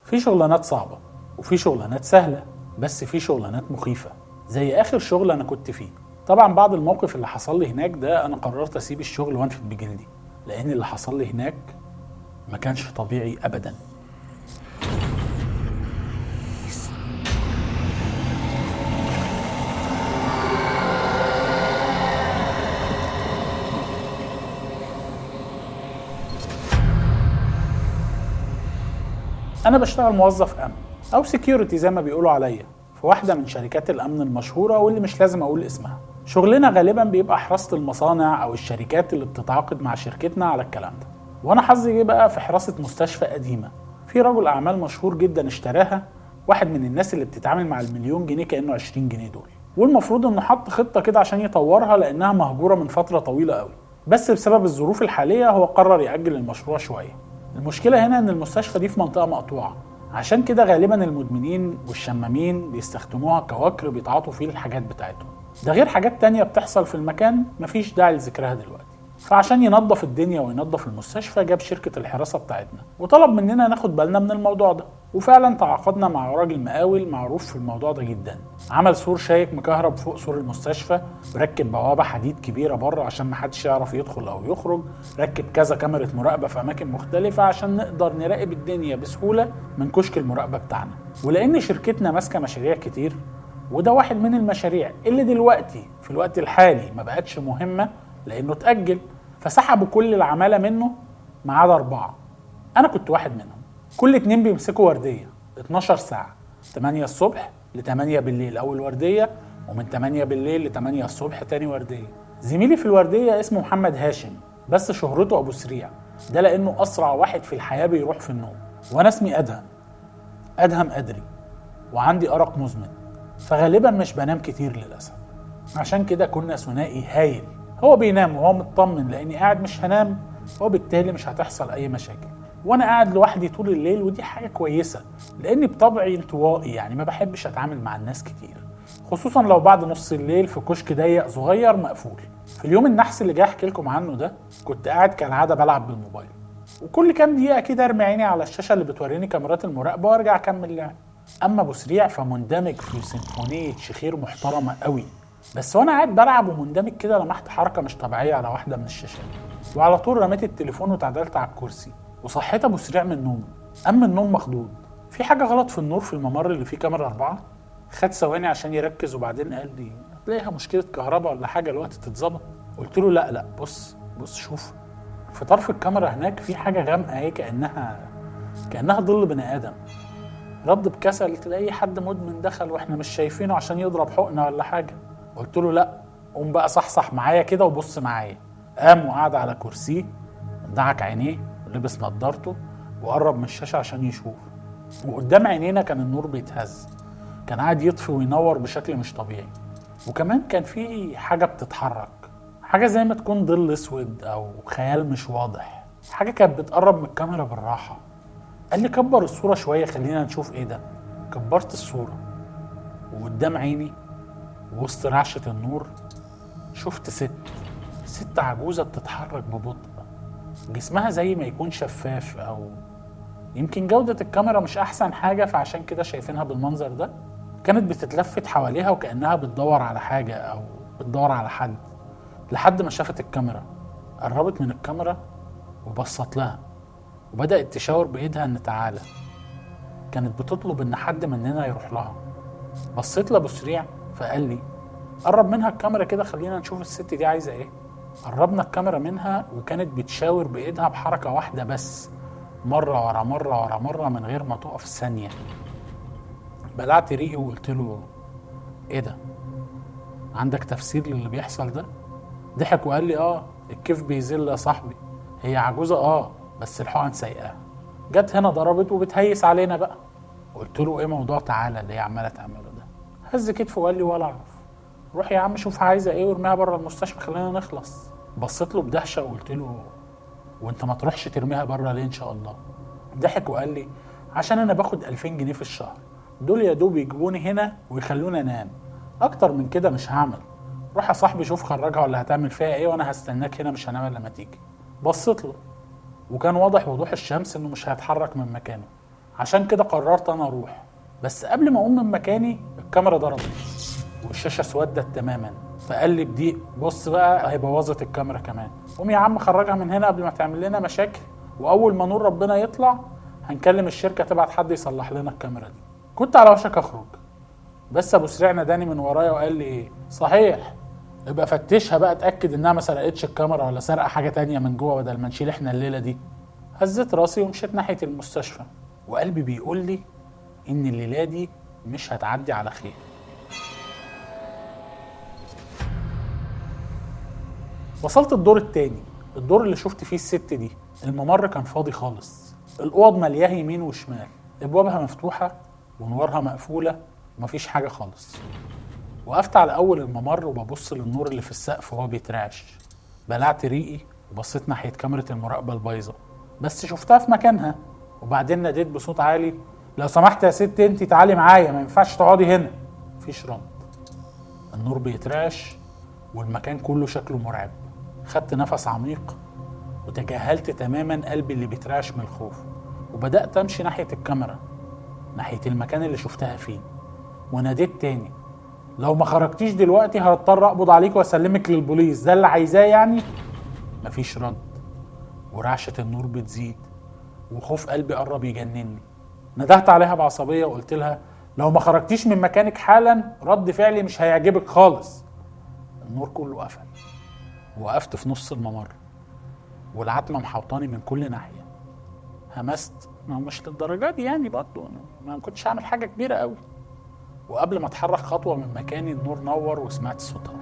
في شغلانات صعبة وفي شغلانات سهلة، بس في شغلانات مخيفة زي آخر شغل أنا كنت فيه. طبعا بعد الموقف اللي حصل لي هناك ده أنا قررت أسيب الشغل وأنفد بجلدي، لأن اللي حصل لي هناك ما كانش طبيعي أبدا. أنا بشتغل موظف أمن أو security زي ما بيقولوا عليا في واحدة من شركات الأمن المشهورة واللي مش لازم أقول اسمها. شغلنا غالبا بيبقى حراسة المصانع أو الشركات اللي بتتعاقد مع شركتنا على الكلام ده. وأنا حظي جه بقى في حراسة مستشفى قديمة، في رجل أعمال مشهور جدا اشتراها، واحد من الناس اللي بتتعامل مع المليون جنيه كأنه 20 جنيه دول، والمفروض إنه حط خطة كده عشان يطورها لأنها مهجورة من فترة طويلة قوي، بس بسبب الظروف الحالية هو قرر يأجل المشروع شوية. المشكلة هنا إن المستشفى دي في منطقة مقطوعة، عشان كده غالبا المدمنين والشمامين بيستخدموها كوكر بيتعاطوا فيه الحاجات بتاعتهم، ده غير حاجات تانية بتحصل في المكان مفيش داعي لذكرها دلوقتي. فعشان ينظف الدنيا وينظف المستشفى جاب شركة الحراسة بتاعتنا وطلب مننا ناخد بالنا من الموضوع ده، وفعلا تعاقدنا مع راجل مقاول معروف في الموضوع ده جدا. عمل سور شايك مكهرب فوق سور المستشفى، وركب بوابة حديد كبيرة بره عشان محدش يعرف يدخل أو يخرج، ركب كذا كاميرا مراقبة في أماكن مختلفة عشان نقدر نراقب الدنيا بسهولة من كشك المراقبة بتاعنا. ولأن شركتنا ماسكة مشاريع كتير، وده واحد من المشاريع اللي دلوقتي في الوقت الحالي ما بقتش مهمة لأنه اتأجل، فسحبوا كل العمالة منه ما عدا 4. أنا كنت واحد منهم. كل 2 بيمسكوا وردية 12 ساعة، 8 الصبح ل 8 بالليل أول وردية، ومن 8 بالليل ل 8 الصبح تاني وردية. زميلي في الوردية اسمه محمد هاشم، بس شهرته أبو سريع، ده لأنه أسرع واحد في الحياة بيروح في النوم. وأنا اسمي أدهم أدري، وعندي أرق مزمن، فغالبا مش بنام كتير للأسف. عشان كده كنا ثنائي هايل، هو بينام وهو مطمن لأني قاعد مش هنام، وبالتالي مش هتحصل أي مشاكل، وأنا قاعد لوحدي طول الليل، ودي حاجة كويسة لأني بطبعي انطوائي، يعني ما بحبش أتعامل مع الناس كتير، خصوصا لو بعد نص الليل في كشك ضيق صغير مقفول. في اليوم النحس اللي جاي أحكي لكم عنه ده كنت قاعد كالعادة بلعب بالموبايل، وكل كام دقيقة كده أرمي عيني على الشاشة اللي بتوريني كاميرات المراقبة وأرجع أكمل لعب. أما أبو سريع فمندمج في سيمفونية شخير محترمة قوي، بس وانا قاعد بلعب ومندمج كده لمحت حركة مش طبيعية على واحدة من الشاشات، وعلى طول رميت التليفون وتعدلت على الكرسي وصحيت ابو سريع من النوم. قام النوم مخضوض، في حاجة غلط في النور في الممر اللي فيه كاميرا 4. خد ثواني عشان يركز وبعدين قال لي هتلاقيها مشكلة كهرباء ولا حاجة الوقت تتظبط. قلت له لا بص شوف في طرف الكاميرا هناك في حاجة غامقه اهي كانها ظل بني ادم. رد بكسل، تلاقي حد مدمن دخل واحنا مش شايفينه عشان يضرب حقنه ولا حاجة. قلت له لا، قوم بقى صحصح معايا كده وبص معايا. قام وقعد على كرسيه، دعك عينيه ولبس نظارته وقرب من الشاشة عشان يشوف، وقدام عينينا كان النور بيتهز، كان قاعد يطفي وينور بشكل مش طبيعي، وكمان كان في حاجة بتتحرك، حاجة زي ما تكون ظل اسود او خيال مش واضح، حاجة كانت بتقرب من الكاميرا بالراحة. قال لي كبر الصورة شوية خلينا نشوف ايه ده. كبرت الصورة وقدام عيني وسط رعشة النور شفت ست عجوزة بتتحرك ببطء، جسمها زي ما يكون شفاف، أو يمكن جودة الكاميرا مش أحسن حاجة فعشان كده شايفينها بالمنظر ده. كانت بتتلفت حواليها وكأنها بتدور على حاجة أو بتدور على حد، لحد ما شافت الكاميرا. قربت من الكاميرا وبصت لها وبدأت تشاور بإيدها إن تعالى. كانت بتطلب إن حد مننا يروح لها. بصيت لأبو سريع فقال لي قرب منها الكاميرا كده خلينا نشوف الست دي عايزة ايه. قربنا الكاميرا منها وكانت بتشاور بإيدها بحركة واحدة بس، مرة ورا مرة ورا مرة من غير ما تقف ثانية. بلعت ريقي وقلت له ايه ده؟ عندك تفسير للي بيحصل ده؟ ضحك وقال لي اه الكيف بيزل يا صاحبي، هي عجوزة اه بس الحقن سيئة، جت هنا ضربت وبتهيس علينا بقى. قلت له ايه موضوع تعالى اللي هي عمالة تعمله ده؟ هز كتفه وقال لي ولا اعرف، روح يا عم شوف عايزه ايه وارميها بره المستشفى خلينا نخلص. بصيت له بدهشه وقلت له وانت ما تروحش ترميها بره ليه ان شاء الله؟ ضحك وقال لي عشان انا باخد 2000 جنيه في الشهر، دول يا دوب يجيبوني هنا ويخلوني انام، اكتر من كده مش هعمل. روح يا صاحبي شوف خرجها ولا هتعمل فيها ايه، وانا هستناك هنا مش هنام الا لما تيجي. بصيت له وكان واضح وضوح الشمس انه مش هيتحرك من مكانه. عشان كده قررت انا اروح. بس قبل ما اقوم من مكاني الكاميرا ضربت والشاشه اسودت تماما. فقال لي بضيق، بص بقى هي بوظت الكاميرا كمان، قوم يا عم خرجها من هنا قبل ما تعمل لنا مشاكل، واول ما نور ربنا يطلع هنكلم الشركة تبعت حد يصلح لنا الكاميرا دي. كنت على وشك اخرج، بس ابو سريع ناداني من ورايا وقال لي ايه، صحيح ابقى فتشها بقى، اتاكد انها ما سرقتش الكاميرا ولا سرقه حاجة تانية من جوه بدل ما نشيل احنا الليلة دي. هزيت راسي ومشيت ناحية المستشفى، وقلبي بيقول لي ان الليلة دي مش هتعدي على خير. وصلت الدور التاني، الدور اللي شفت فيه الست دي. الممر كان فاضي خالص، الاوض ملياه يمين وشمال، ابوابها مفتوحة ونوارها مقفولة ومفيش حاجة خالص. وقفت على اول الممر وببص للنور اللي في السقف وهو بيترعش. بلعت ريقي وبصيت ناحية كاميرا المراقبة البايظه، بس شفتها في مكانها. وبعدين ناديت بصوت عالي، لو سمحت يا ست انتي تعالي معايا، ما ينفعش تقعدي هنا. مفيش رد. النور بيترعش والمكان كله شكله مرعب. خدت نفس عميق وتجاهلت تماما قلبي اللي بيترعش من الخوف، وبدأت أمشي ناحية الكاميرا، ناحية المكان اللي شفتها فيه. وناديت تاني، لو ما خرجتيش دلوقتي هضطر أقبض عليك وأسلمك للبوليس، ده اللي عايزاه يعني؟ مفيش رد، ورعشة النور بتزيد، وخوف قلبي قرب يجنني. ندهت عليها بعصبية وقلت لها، لو ما خرجتيش من مكانك حالا رد فعلي مش هيعجبك خالص. النور كله قفل، وقفت في نص الممر والعتمة محوطاني من كل ناحية. همست، ما هو مش للدرجة دي يعني، برضه أنا ما كنتش هعمل حاجة كبيرة قوي. وقبل ما اتحرك خطوة من مكاني النور نور وسمعت صوتها.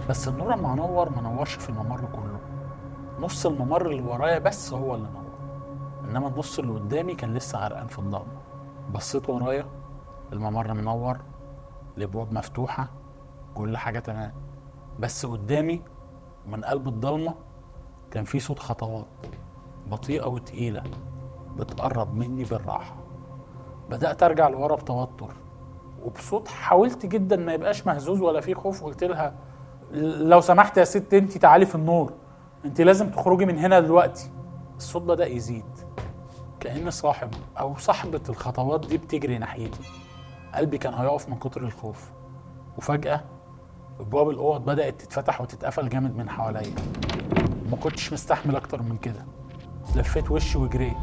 بس النور لما نور ما نورش في الممر كله، نص الممر اللي ورايا بس هو اللي نور، انما النص اللي قدامي كان لسه غرقان في الضلمة. بصيت ورايا، الممر منور، الابواب مفتوحة، كل حاجة تمام، بس قدامي من قلب الضلمة كان في صوت خطوات بطيئة وتقيلة بتقرب مني بالراحة. بدأت أرجع لورا بتوتر، وبصوت حاولت جدا ما يبقاش مهزوز ولا فيه خوف قلت لها، لو سمحت يا ست انتي تعالي في النور، انتي لازم تخرجي من هنا دلوقتي. الصوت بدأ يزيد، كأن صاحب أو صاحبة الخطوات دي بتجري ناحيتي. قلبي كان هيقف من كتر الخوف. وفجأة ابواب الاوض بدأت تتفتح وتتقفل جامد من حواليا. ما كنتش مستحمل اكتر من كده، لفيت وشي وجريت.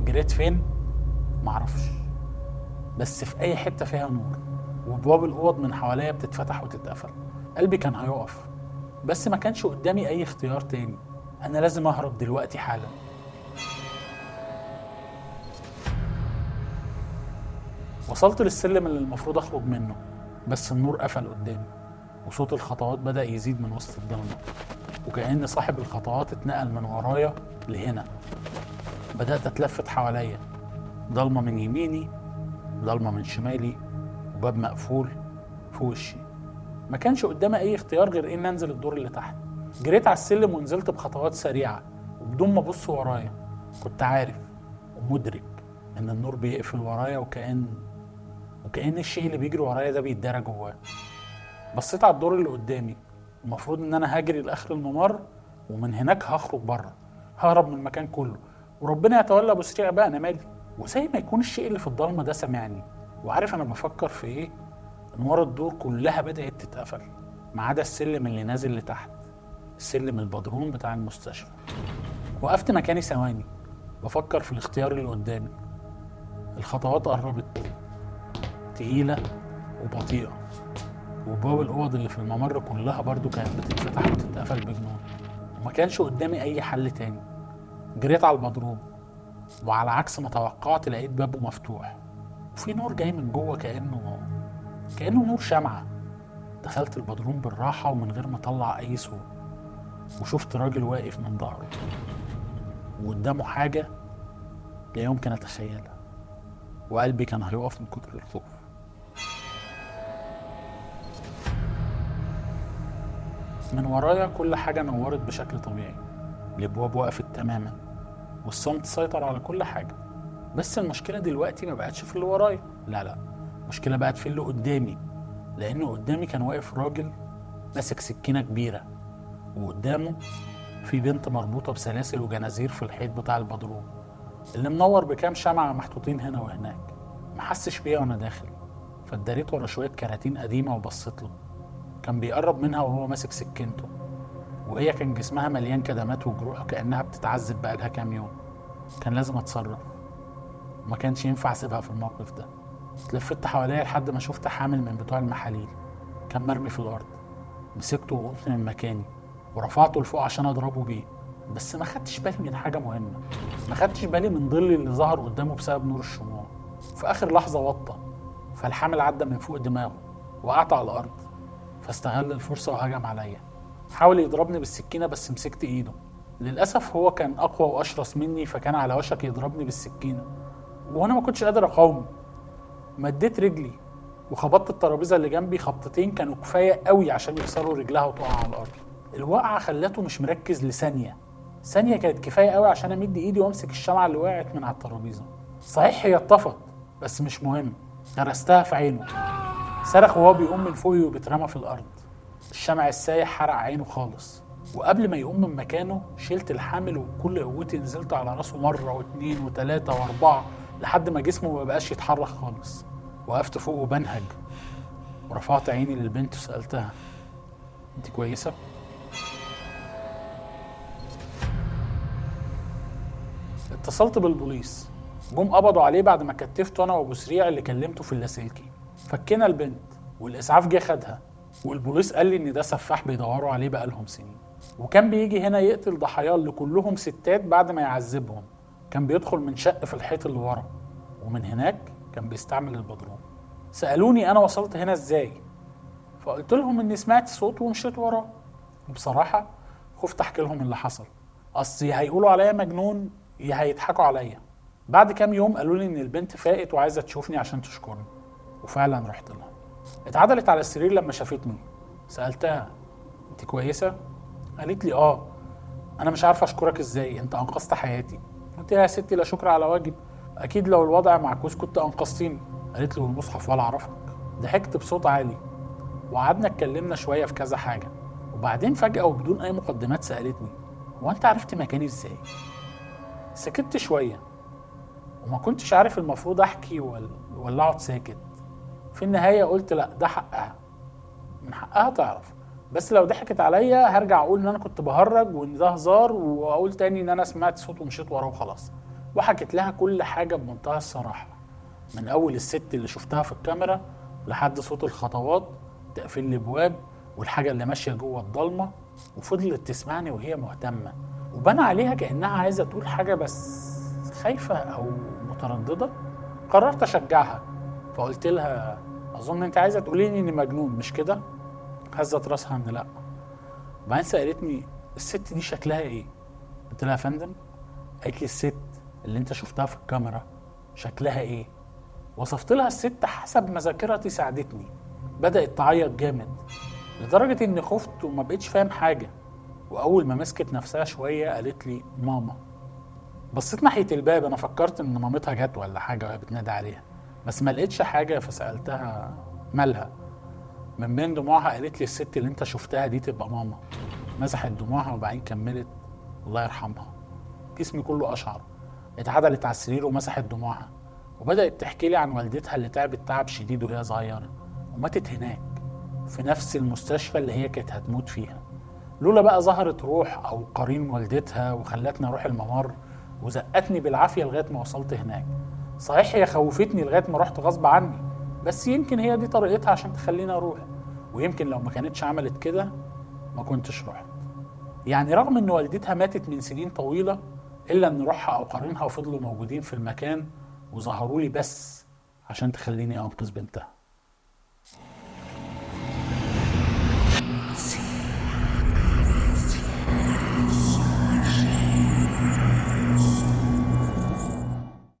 جريت فين؟ معرفش، بس في اي حتة فيها نور، وابواب الاوض من حواليا بتتفتح وتتقفل. قلبي كان هيقف، بس ما كانش قدامي اي اختيار تاني، انا لازم اهرب دلوقتي حالا. وصلت للسلم اللي المفروض اخرج منه، بس النور قفل قدامي، وصوت الخطوات بدأ يزيد من وسط الضلمة، وكأن صاحب الخطوات اتنقل من ورايا لهنا. بدأت اتلفت حواليا، ضلمة من يميني، ضلمة من شمالي، وباب مقفول في وشي. ما كانش قدامي اي اختيار غير ان انزل الدور اللي تحت. جريت على السلم ونزلت بخطوات سريعة وبدون ما ابص ورايا. كنت عارف ومدرك ان النور بيقفل ورايا، وكأن الشيء اللي بيجري ورايا ده بيتدرى جواه. بصيت على الدور اللي قدامي، المفروض ان انا هجري لاخر الممر ومن هناك هخرج بره، ههرب من المكان كله وربنا يتولى ابو سريع بقى، انا مالي. وزي ما يكون الشيء اللي في الضلمة ده سمعني وعارف انا بفكر في ايه، انوار الدور كلها بدات تتقفل ما عدا السلم اللي نازل لتحت، السلم البدروم بتاع المستشفى. وقفت مكاني ثواني بفكر في الاختيار اللي قدامي. الخطوات قربت، تقيلة وبطيئة، وباب الأوض اللي في الممر كلها برضو كانت بتتفتح وتتقفل بجنون، وما كانش قدامي أي حل تاني. جريت على البدروم، وعلى عكس ما توقعت لقيت بابه مفتوح وفي نور جاي من جوه كأنه نور شمعة. دخلت البدروم بالراحة ومن غير ما أطلع أي صوت، وشفت راجل واقف من ظهره وقدامه حاجة لا يمكن أتخيلها، وقلبي كان هيقف من كتر الخوف. من ورايا كل حاجة نورت بشكل طبيعي، الابواب وقفت تماما والصمت سيطر على كل حاجة. بس المشكلة دلوقتي ما بقتش في اللي ورايا، لا، المشكلة بقت في اللي قدامي، لأنه قدامي كان واقف راجل ماسك سكينة كبيرة، وقدامه في بنت مربوطة بسلاسل وجنازير في الحيط بتاع البدروم اللي منور بكام شمعة محطوطين هنا وهناك. محسش بيا وانا داخل، فاتداريت ورا شوية كراتين قديمة وبصيت له. كان بيقرب منها وهو ماسك سكينته، وهي كان جسمها مليان كدمات وجروح كأنها بتتعذب بقالها كام يوم. كان لازم اتصرف، وما كانش ينفع اسيبها في الموقف ده. اتلفت حواليا لحد ما شفت حامل من بتوع المحاليل كان مرمي في الارض. مسكته وقمت من مكاني ورفعته لفوق عشان اضربه بيه، بس ما خدتش بالي من حاجة مهمة. ما خدتش بالي من ظلي اللي ظهر قدامه بسبب نور الشموع. في اخر لحظة وطى، فالحامل عدى من فوق دماغه، وقعت على الارض. فاستغل الفرصة وهجم عليا، حاول يضربني بالسكينة بس مسكت ايده. للاسف هو كان اقوى واشرس مني، فكان على وشك يضربني بالسكينة وانا ما كنتش قادر اقاومه. مديت رجلي وخبطت الترابيزة اللي جنبي خبطتين كانوا كفاية قوي عشان يكسروا رجلها وتقع على الارض. الوقعة خلته مش مركز لثانيه، ثانية كانت كفاية قوي عشان امد ايدي وامسك الشمعة اللي وقعت من على الترابيزة. صحيح هي اتطفت بس مش مهم، غرستها في عينه. صرخ وهو بيقوم من فوقي وبيترمى في الارض. الشمع السايح حرق عينه خالص، وقبل ما يقوم من مكانه شلت الحامل وبكل قوتي نزلت على راسه مرة واثنين وثلاثة واربعة لحد ما جسمه ما بقاش يتحرك خالص. وقفت فوق وبنهج ورفعت عيني للبنت وسألتها: انت كويسة؟ اتصلت بالبوليس، جم قبضوا عليه بعد ما كتفته انا وابو سريع اللي كلمته في اللاسلكي. فكينا البنت والاسعاف جه خدها، والبوليس قال لي ان ده سفاح بيدوروا عليه بقالهم سنين، وكان بيجي هنا يقتل ضحاياه اللي كلهم ستات بعد ما يعذبهم. كان بيدخل من شق في الحيط اللي ورا، ومن هناك كان بيستعمل البدروم. سألوني أنا وصلت هنا إزاي، فقلت لهم إني سمعت صوت ومشيت وراه. وبصراحة خفت أحكي لهم اللي حصل، أصل يا هيقولوا عليا مجنون يا هيضحكوا عليا. بعد كام يوم قالوا لي إن البنت فاقت وعايزة تشوفني عشان تشكرني، وفعلا رحت لها. اتعدلت على السرير لما شافتني. سألتها: أنت كويسة؟ قالت لي: آه، أنا مش عارفة أشكرك إزاي، أنت أنقذت حياتي. قلت لها: يا ستي لا شكر على واجب، أكيد لو الوضع معكوس كنت أنقذتيني. قالت لي: والمصحف ولا أعرفك. ضحكت بصوت عالي وقعدنا اتكلمنا شوية في كذا حاجة، وبعدين فجأة وبدون أي مقدمات سألتني: هو أنت عرفت مكاني إزاي؟ سكت شوية وما كنتش عارف المفروض أحكي ولا أقعد ساكت. في النهاية قلت لأ، ده حقها، من حقها تعرف، بس لو ضحكت عليا هرجع أقول إن أنا كنت بهرج وإن ده هزار، وأقول تاني إن أنا سمعت صوت ومشيت وراه وخلاص. وحكيت لها كل حاجة بمنتهى الصراحة، من أول الست اللي شفتها في الكاميرا لحد صوت الخطوات، تقفيل الأبواب، والحاجة اللي ماشية جوه الضلمة. وفضلت تسمعني وهي مهتمة، وبان عليها كأنها عايزة تقول حاجة بس خايفة أو مترددة. قررت أشجعها فقلت لها: أظن أنت عايزة تقوليني إني مجنون مش كده؟ هزت راسها إن لأ. وبعدين سألتني: الست دي شكلها إيه؟ قلت لها: يا فندم. قالت لي: الست اللي انت شفتها في الكاميرا شكلها ايه؟ وصفت لها الست حسب ما ذاكرتي ساعدتني. بدأت تعيط جامد لدرجة اني خفت وما بقتش فاهم حاجة. واول ما مسكت نفسها شوية قالت لي: ماما. بصيت ناحية الباب، انا فكرت ان مامتها جت ولا حاجة وهي بتنادي عليها، بس ما لقيتش حاجة. فسألتها مالها؟ من بين دموعها قالت لي: الست اللي انت شفتها دي تبقى ماما. مسحت دموعها وبعدين كملت: الله يرحمها. جسمي كله أشعر. اتعدلت على السرير ومسحت دموعها وبدأت تحكي لي عن والدتها اللي تعبت تعب شديد وهي صغيرة وماتت هناك في نفس المستشفى اللي هي كانت هتموت فيها، لولا بقى ظهرت روح أو قرين والدتها وخلتنا اروح الممر وزقتني بالعافية لغاية ما وصلت هناك. صحيح هي خوفتني لغاية ما رحت غصب عني، بس يمكن هي دي طريقتها عشان تخليني أروح، ويمكن لو ما كانتش عملت كده ما كنتش رحت. يعني رغم ان والدتها ماتت من سنين طويلة، إلا أن روحها أو قرينها فضلوا موجودين في المكان وظهروا لي بس عشان تخليني أنقذ بنتها.